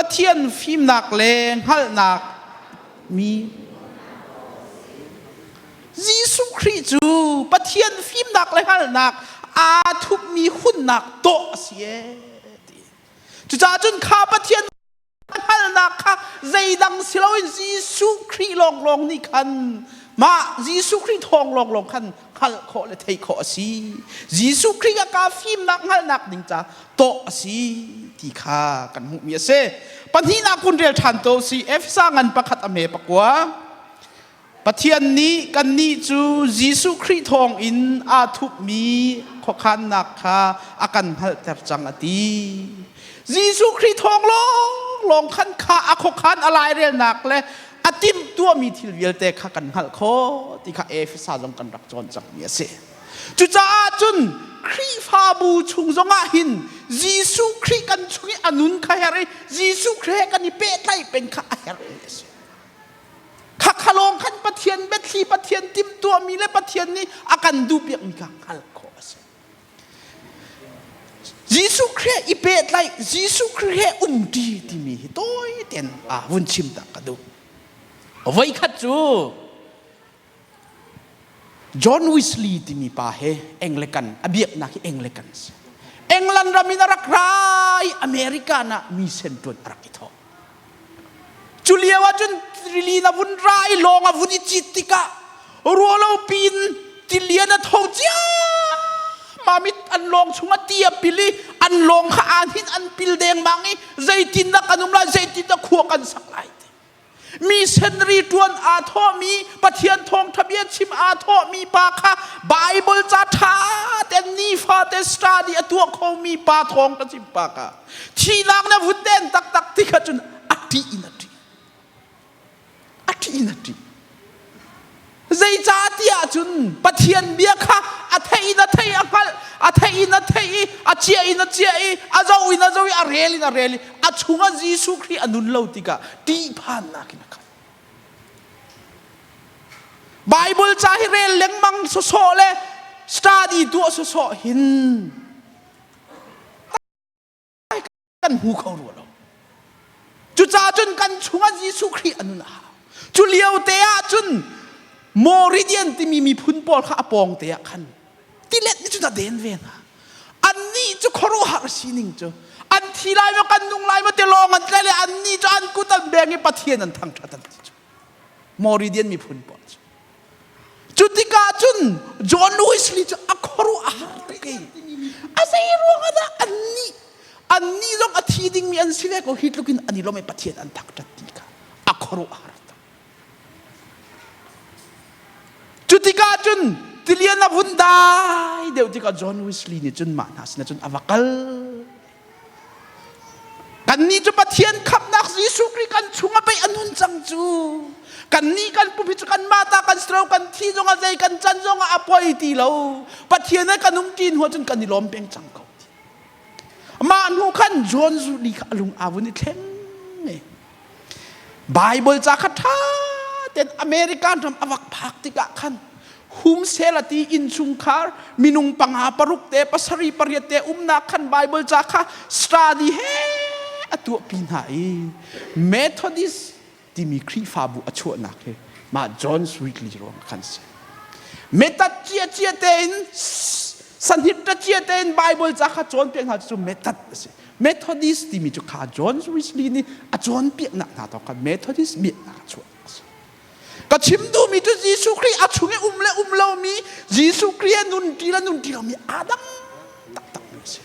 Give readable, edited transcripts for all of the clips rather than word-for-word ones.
Pathian fimnak le hngalhnak mi Jesuh Khrih cu Pathian fimnak le hngalhnak aa thupmi hunnak tawh a si ee ti. Cucaah cun kha Pathian hngalhnak kha zeidang si loin Jesuh Khrih lawnglawng nih khan mah Jesuh Khrih thawng lawnglawng khan hngalh khawh le theih khawh a si. Jesuh Khrih a ka fimnak hngalhnak ding ca tawh a si ti kha kan hmuhmi a si. Pahnihnak kun rel ṭhan to si Efesa ngan pakhat a hme pakua. Pathian nih kannih cu Jesuh Khrih thawngin aa thupmi khuakhannak kha a kan hngalhter cang a ti. Jesuh Khrih thawng lawnglawng khan kha a khuakhan a lairelnak le a timhtuahmi thil vialte kha kan hngalh khawh ti kha Efesa zong kan rak cawn cangmi a si. Cucaah cun Khrihfabu chung zongah hin Jesuh Khrih kan chung i a nun kha herh i Jesuh Khrih he kan i pehtlaih peng kha a herhmi a si. Khakha lawng khan Pathian biathli Pathian timhtuahmi le Pathian nih a kan duhpiakmi kha hngalh khawh a si. Jesuh Khrih i pehtlaih Jesuh Khrih he umṭi timi hi tawi tein a vun chim tak ka duh. Voikhat cu John Wesley timi pa he Anglican a biaknak hi Anglican a si. England ram in a rak ra i America ah mission ṭuan a rak i thawk. Cu lio ah cun rili na vun ra i lawng a vun i cit tikah rualo piin tilian a tho ciammam i an lawng chungah ti a pil i an lawng kha aan hin an pil dengmang i zeitindah kan um lai zeitindah khua kan sak lai ti. Mi senri ṭuan aa thawhmi Pathian thawngṭha bia chim aa thawhmi pa kha Bible ca ṭha tein nifate study a tuah khomi pa thawngṭha chim pa kha Thihnak na vun den taktak ti kha cun a ṭih in a ṭih. A ṭih in a ṭih. Zeicahtiah cun Pathian bia kha a theih in a theih a hngalh, a theih in a theih i a chiah in a chiah i a zoh in a zoh i a rel in a rel i a chungah Jesuh Khrih a nun lo tikah ṭihphannak in a khat. Bible ca hi rel lengmang sawsawh le study tuah sawsawh hin kan hmu kho rua lo. Cucaah cun kan chungah Jesuh Khrih a nun a hau. Cu lio te ah cun Moridian timi miphun pawl kha a pawng te ah khan tilet nih cun a den ve hna. Annih cu khuaruahhar sining cu an thi lai maw kan nung lai maw ti lawng an tlai le annih cu an kut an beng i Pathian an thangṭhat an ti cu. Moridian miphun pawl cu. Cu tikah cun John Wesley cu a khuaruah a har tuk i a zei ruangah dah annih annih zong a thi dingmi an si ve ko hi tluk in an i lawm i Pathian an thangṭhat ti kha a khuaruah a har tuk. Cu tikah cun tilian a vun dai deuh tikah John Wesley nih cun mah hna sinah cun a va kal. Kannih cu Pathian khamhnak Jesuh Khrih kan chungah pei a nun cang cu. Kannih kan pum hi cu kanmah ta kan si lo, kan thi zongah zei kan can zongah a poi ti lo. Pathian he kan um ṭi hnu ahcun kan i lawm peng cang ko. Mah hnu khan John Zuli kha a lung aa vun i thleng. Bible ca kha ṭha tein American ram a vak phak tikah khan humsel a ti innchungkhar minung panga paruk te pasarih pariat te umnak khan Bible ca kha study he a tuahpi hna i Methodist timi Khrihfabu a chuahnak hi mah John Wesley ruang khan si. Metat cia cia tein sanhit cia tein Bible ca kha cawnpiak hna cu metat a si. Methodist timi cu kha John Wesley nih a cawnpiaknak hna thawng khan Methodist biaknak a chuah a si. Ka chim duhmi cu Jesuh Khrih a chung i um le um lomi Jesuh Khrih a nun ṭi le nun ṭi lomi aa dang taktakmi a si.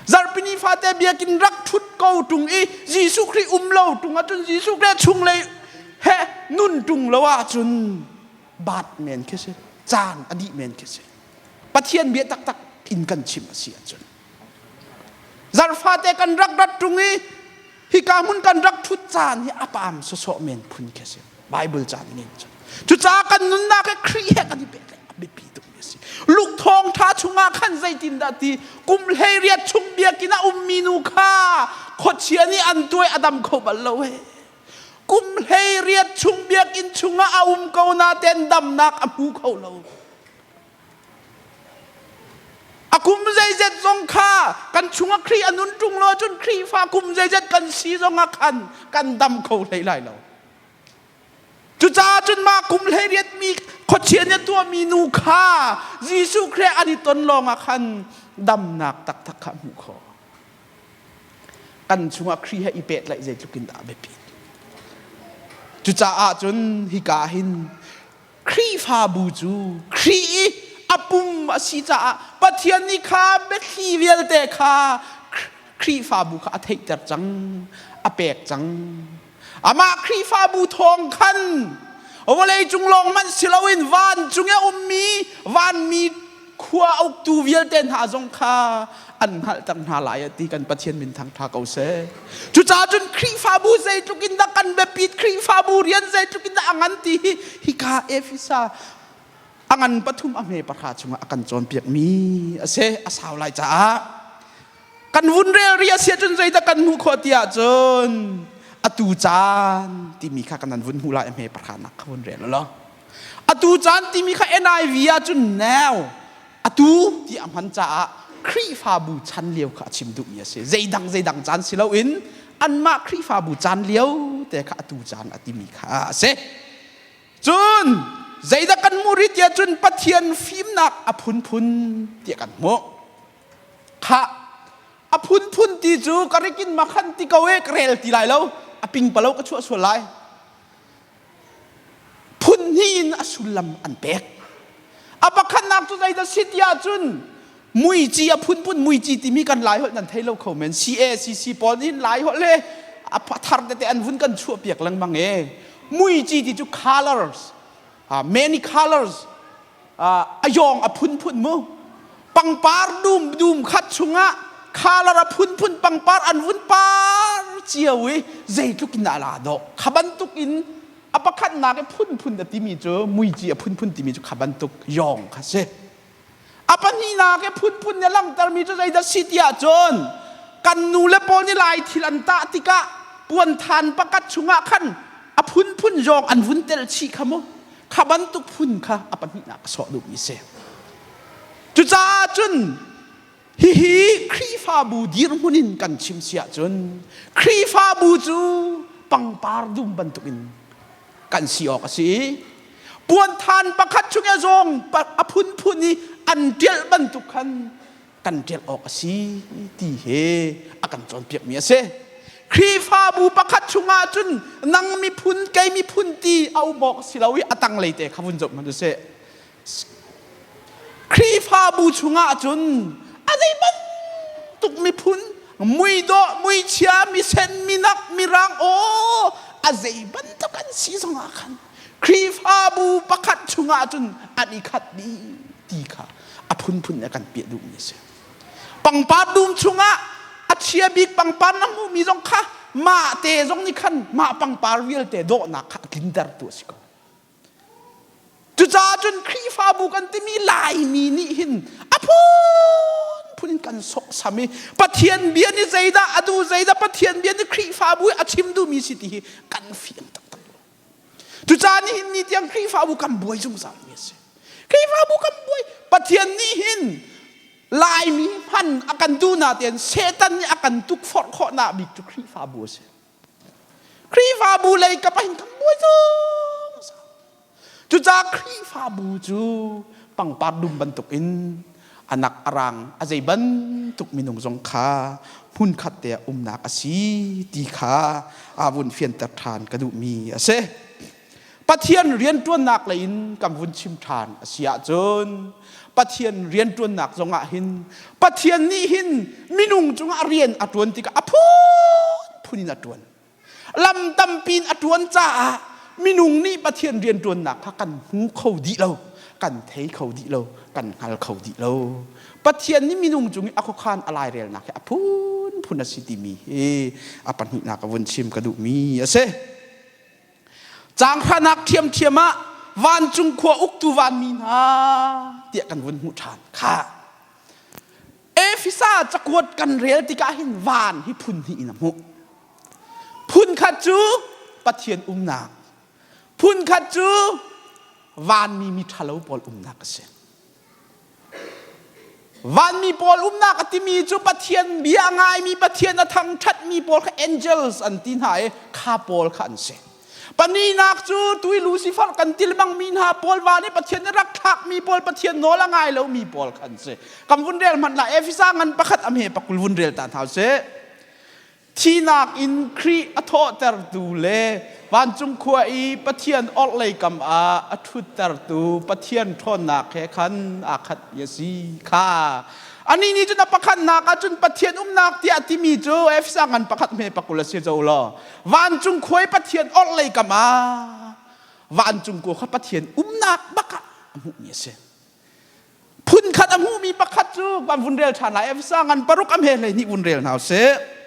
Zarhpini fate biakinn rak ṭhut ko ṭung i Jesuh Khrih um lo ṭung ahcun Jesuh Khrih chunglei he nun ṭung lo ahcun baat men khi si caan a dih men khi si. Pathian bia taktak in kan chim a si ahcun Zarhfate kan rak rat ṭung i hika hmun kan rak ṭhut caan hi a paam sawsawh men phun khi a si. Bible caan in cun. Cucaah kan nunnak he Khrih he kan i pehtlaih a biapi tukmi a si. Luke thawngṭha chungah khan zeitindah ti kum 18 chung biakinn a ummi nu kha khuachia nih an tuai a dam kho bal lo he. Kum 18 chung biakinn chungah a um ko natein damnak a hmu kho lo. kum zeizet zong kha kan chungah Khrih a nun ṭung lo cun Khrihfa kum zeizet kan si zongah khan kan dam kho hlei lai lo. Cucaah cun mah kum 18 mi khuachia nih a tuahmi nu kha Jesuh Khrih an i ton lawngah khan damnak taktak kha a hmuh khawh. Kan chungah Khrih he i pehtlaih zeitluk in dah a biapit. Cucaah cun hika hin Khrihfabu cu Khrih i a pum a si caah Pathian nih kha biathli vialte kha Khrihfabu kha a theihter cang, a pek cang. Amah Khrihfabu thawng khan vawlei cung lawng hmanh si loin vancung i a ummi vanmi khua uktu vialte hna zong kha an hngalhter hna lai a ti kan Pathian min thangṭha ko seh. Cucaah cun Khrihfabu zeitluk in dah kan biapit Khrihfabu rian zeitluk in dah a ngan ti hi hika Efesa a ngan pathum a hme pahra chungah a kan cawnpiakmi a si a sau lai caah kan vun rel ri a si ahcun zeidah kan hmuh khawh ti ahcun atu caan timi kha kan vun hmuh lai a hme pahra nak kha vun rel law Atu caan timi kha NIV ahcun now atu ti a hman caah Khrihfabu chan lio kha a chim duhmi a si. Zeidang zeidang caan si loin anmah Khrihfabu caan lio te kha atu caan a timi kha a si. Cun zeidah kan hmuh rih tiah cun Pathian fimnak a phunphun tiah kan hmuh. Kha a phunphun ti cu ka rikin makhan ti ko e ka rel ti lai lo a pingpalo ka chuah sual lai. Phun hnih in a sullam an pek. A pakhatnak cu zeidah si ti ahcun muici a phunphun muici timi kan Lai holh nan thei lo kho men CACC pawl nih Lai holh he a thar tete an vun kan chuah piak lengmang e muici ti cu colors many colors a yawng a phunphun mu pangpar dum dum khat chungah color a phunphun pangpar an vun par cio i zeitluk in dah la dawh kha bantuk in a pakhatnak i phunphun a timi cu muici a phunphun timi cu kha bantuk yawng kha si a pahnihnak i phunphun nih a langhtermi cu zeidah si ti ahcun kan nu le pawl nih lai thil an tah tikah puanthan pakhat chungah khan a phunphun yawng an vun tel chih kha mu kha bantuk phun kha a pahnihnak a sawh duhmi a si. Cucaah cun hihi Khrihfabu dirhmun in kan chim si ahcun Khrihfabu cu pangpar dum bantukin kan si awk a si i puanthan pakhat chung i zawng a phunphun i an ṭial bantuk khan kan ṭial awk a si ti he a kan cawnpiakmi a si. Khrihfabu pakhat chungah cun nang miphun kei miphun ti a um awk si lo i a tanglei te kha vun zoh hmanh usih. Khrihfabu chungah cun a zei bantuk miphun muidawh muichia misen minak mirang aw a zei bantuk an si zongah khan Khrihfabu pakhat chungah cun an i khat dih ti kha a phunphun a kan piah duhmi a si. Pangpar dum chungah a chia bik pangpar na hmuhmi zong kha mah te zong nih khan mah pangpar vialte dawhnak kha a tlintertu a si ko. Cucaah cun Khrihfabu kan timi Laimi nih hin a phunphun in kan sawksam i Pathian bia nih zeidah a duh zeidah Pathian bia nih Khrihfabu i a chim duhmi si ti hi kan fiang taktak lo. Cucaah nihin ni tiang Khrihfabu kan buai zungzal mi a si. Khrihfabu kan buai. Pathian nih hin Laimi hman a kan duh na tein Satan nih a kan tukforh khawhnak bik cu Khrihfabu a si. Khrihfabu lei kap ah hin kan buai zungzal. Cucaah Khrihfabu cu pangpar dum bantukin anak arang a zei bantuk minung zong kha hmunkhat te ah umnak a si ti kha aa vun fianter ṭhan ka duhmi a si. Pathian rianṭuannak lei in kan vun chim ṭhan a si ahcun Pathian rianṭuannak zongah hin Pathian nih hin minung cungah rian a ṭuan tikah a phunphun in a ṭuan. Lam tampi in a ṭuan caah minung nih Pathian rianṭuannak kha kan hmu kho dih lo, kan thei kho dih lo, kan hngal kho dih lo. Pathian nih minung cung i a khuakhan a lairelnak hi a phunphun a si timi hi a pahnihnak a vun chim ka duhmi a si. Caang hranak ṭhiamṭhiam ah vancung khua uktu vanmi hna tiah kan vun hmuh ṭhan kha. Efesa cakuat kan rel tikah hin van hi phun hnih in a hmuh. Phun khat cu Pathian umnak, phun khat cu vanmi mi ṭhalo pawl umnak a si. Vanmi pawl umnak a timi cu Pathian bia a ngaimi Pathian a thangṭhatmi pawl kha angels an ti hna i kha pawl kha an si. Pahnihnak cu tui Lucifer kan til bangmi hna pawl van i Pathian nih rak thlakmi pawl Pathian nawl a ngai lomi pawl kha an si. Kan vun rel hmanh lah Efesa ngan pakhat a hme pakul vun rel ta hna usih. Thinak in Khrih a thawhtertu le vancung khua i Pathian orhlei kam ah a ṭhuttertu Pathian ṭhawnnak he khan aa khat mi a si kha. Anih nih cun a pakhatnak ah cun Pathian umnak tiah timi cu Efesa ngan pakhat hme pakul a si zo law vancung khua i Pathian orhlei kam ah vancung khua kha Pathian umnak bak ah a hmuhmi a si. Phunkhat a hmuhmi pakhat cu kan vun rel ṭhan lai. Efesa ngan paruk a hme 12 vun rel hna usih.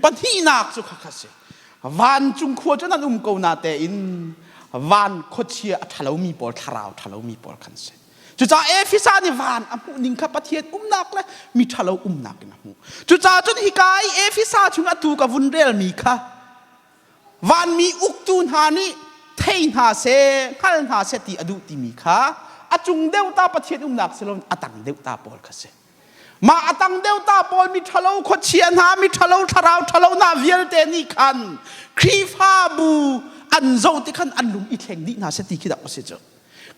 Pahnihnak cu khakha si. Vancung khua cu nan um ko na tein van khuachia a ṭhalomi pawl thlarau ṭhalomi pawl khan si. Cucaah Efesa nih van a hmuh ning kha Pathian umnak le mi ṭhalo umnak in a hmuh. Cucaah cun hika i Efesa chung atu ka vun relmi kha vanmi uktu hna nih thei hna seh, hngal hna seh ti a duh timi kha a cung deuh ta Pathian umnak si loin a tang deuh ta pawl kha si. Mah a tang deuh ta pawl mi ṭhalo khuachia hna, mi ṭhalo thlarau ṭhalo hna vialte nih khan Khrihfabu an zoh ti khan an lung i thleng dih hna seh ti khi dah a si cu.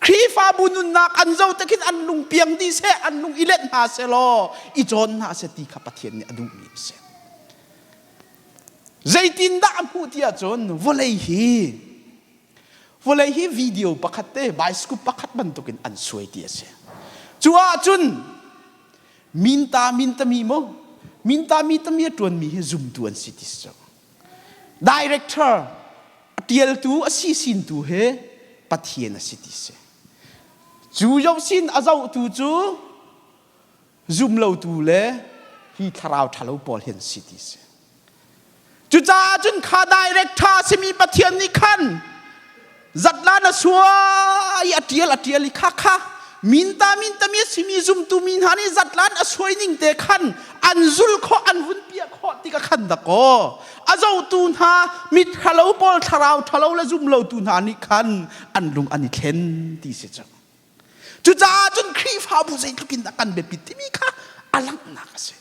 Khrihfabu nunnak an zoh te khin an lung piang dih seh, an lung i let hna seh law i cawn hna seh ti kha Pathian nih a duhmi a si. Zeitindah a hmuh ti ahcun vawlei hi Vawlei hi video pakhat te bicycle pakhat bantukin an suai ti a si. Cu ahcun minta mintami mo minta mitami a ṭuanmi hi zumtu an si ti si cu. Director a tialtu a sisintu he Pathian a si ti si. Cu zohsin a zohtu cu zumlotu le hi thlarau ṭhalo pawl hi an si ti si. Cucaah cun kha direct ṭha a simi Pathian nih khan zatlan a suai a ṭial a ṭial i kha kha minta mintami a simi zumtu mi hna nih zatlan a suai ning te khan an zul khawh an vun piah khawh tikah khan dakaw a zotu hna mit ṭhalo pawl thlarau ṭhalo le zumlotu hna nih khan an lung an i thlen ti si cu. Cucaah cun Khrihfabu zeitluk in dah kan biapit timi kha a langhnak a si.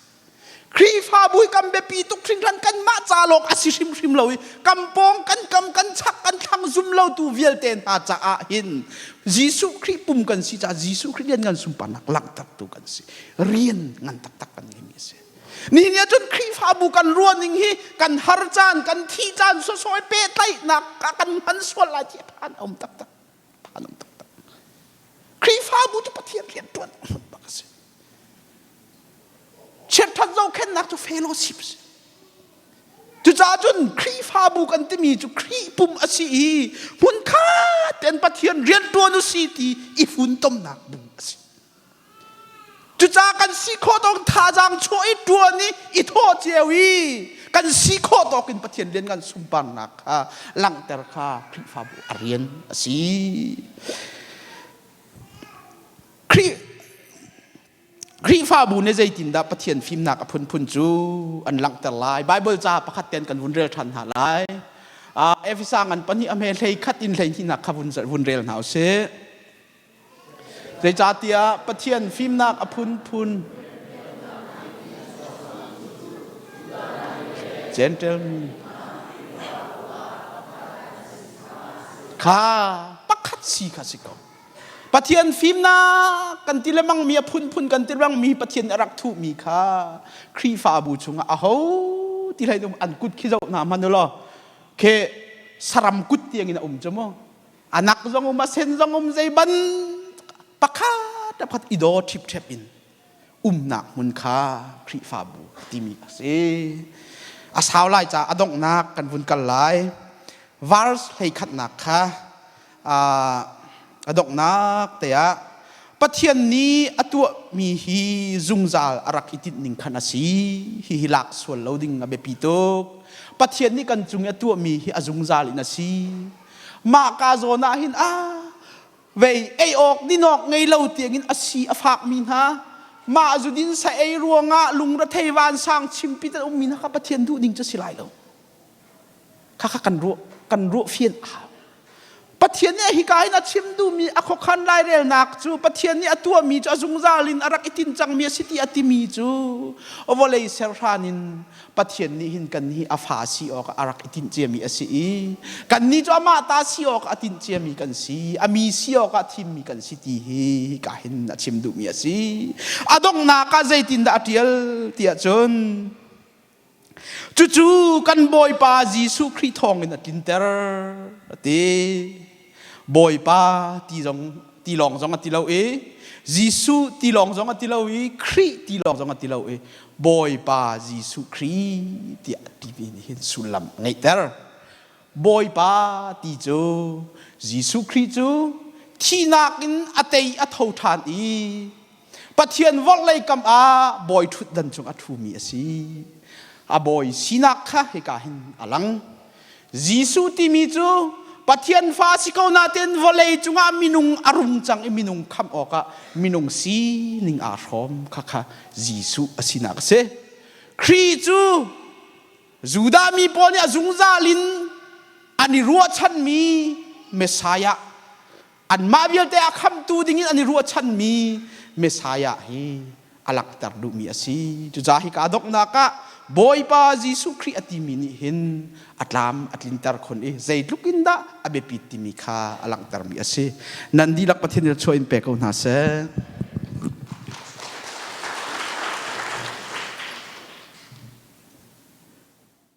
Khrihfabu hi kan biapi tuk hringhran kanmah ca lawng a si hrimhrim lo i kan pawng kan kam kan chak kan thlang zum lotu vialte hna caah hin Jesuh Khrih pum kan si caah Jesuh Khrih rian ngan sunparnak langhtertu kan si. Rian ngan taktak kan ngeimi a si. Nihin ah cun Khrihfabu kan ruahning hi kan har caan kan thih caan sawsawh i pehtlaihnak kan hman sual lai ti a phan a um taktak. Phan um taktak. Khrihfabu cu Pathian rianṭuan hmun bak a si. Chiatṭhat zohkhenhnak cu fellowship a si. Cucaah cun Khrihfabu kan timi cu Khrih pum a si i hmunkhat tein Pathian rianṭuan u si ti i funtomnak bu a si. Cucaah kan si khawh tawk thazaang chuah i ṭuan i i thawh cio i kan si khawh tawk in Pathian rian kan sunparnak kha langhter kha Khrihfabu a rian a si. Khrih Khrihfabu nih zeitindah Pathian fimnak a phunphun cu an langhter lai? Baibal ca pakhat ten kan vun rel ṭhan hna lai. Efesa ngan pahnih a hme hlei khat in hlei hnihnak kha vun rel hna usih. Zeicahtiah Pathian fimnak a phunphun Gentle mi kha pakhat si kha si ko. Pathian fimnak kan ti lemang mi a phunphun kan ti lemang mi Pathian a rak thuhmi kha Khrihfabu chungah aho ti hlei an kut khi zoh hna hmanh u law khi saram kut tiangin a um cu mu anak zong um a sen zong um zei ban pakhat le pakhat i daw ṭhipṭhep in umnak hmun kha Khrihfabu timi a si. A sau lai ca a donghnak kan vun kal lai. Verse hleikhatnak kha a donghnak te ah Pathian nih a tuahmi hi zungzal a rak i tinh ning khan a si. Hihi lak sual lo ding a biapi tuk. Pathian nih kan cung i a tuahmi hi a zungzal in a si. Mah ka zawn ah hin a vei ei awk din awk ngei lo tiangin a si a fakmi hna. mah zudin sa ei ruangah lungrethei vansang chimpi tan ummi hna kha Pathian duh ding cu si lai lo. Khakha kan ruah kan ruah fian a hau. Pathian nih hika hin a chim duhmi a khuakhan lairelnak cu Pathian nih a tuahmi cu a zungzal in a rak i tin cangmi a si ti a timi cu vawlei serhran in Pathian nih hin kan hi a fa si awk a rak i tinh ciami a si i kannih cu amah ta si awk a tinh ciami kan si, a mi si awk ah thimmi kan si ti hi hika hin a chim duhmi a si. A donghnak ah zeitindah a ṭial tiah cun Cucu kan Bawipa Jesuh Khrih thawngin a tlinter a ti. Bawipa ti zong ti lawng zong a ti lo i Jesuh ti lawng zong a ti lo i Khrih ti lawng zong a ti lo i Bawipa Jesuh Khrih tiah timi nih hin sullam a ngeihter. Bawipa ti cu Jesuh Khrih cu thihnak in a tei a tho ṭhan i Pathian vorhlei kam ah bawi ṭhutdan cung a ṭhumi a si. A bawi sinak kha hika hin a lang. Jesuh timi cu Pathian fa si ko nain vawlei cungah minung a rung cang i minung khamh awkah minung sining aa hrawm kha kha Jesuh a sinak a si. Khrih cu Judah mi pawl nih a zungzal in an i ruahchanmi Messiah anmah vialte a khamtu dingin an i ruahchanmi Messiah hi a langhter duhmi a si. Cucaah hika donghnak ah Bawipa Jesuh Khrih a timi nih hin a tlam a tlinter khun i zeitluk in dah a biapit timi kha a langhtermi a si. Nan dihlak Pathian nih chuah in pe ko hna seh.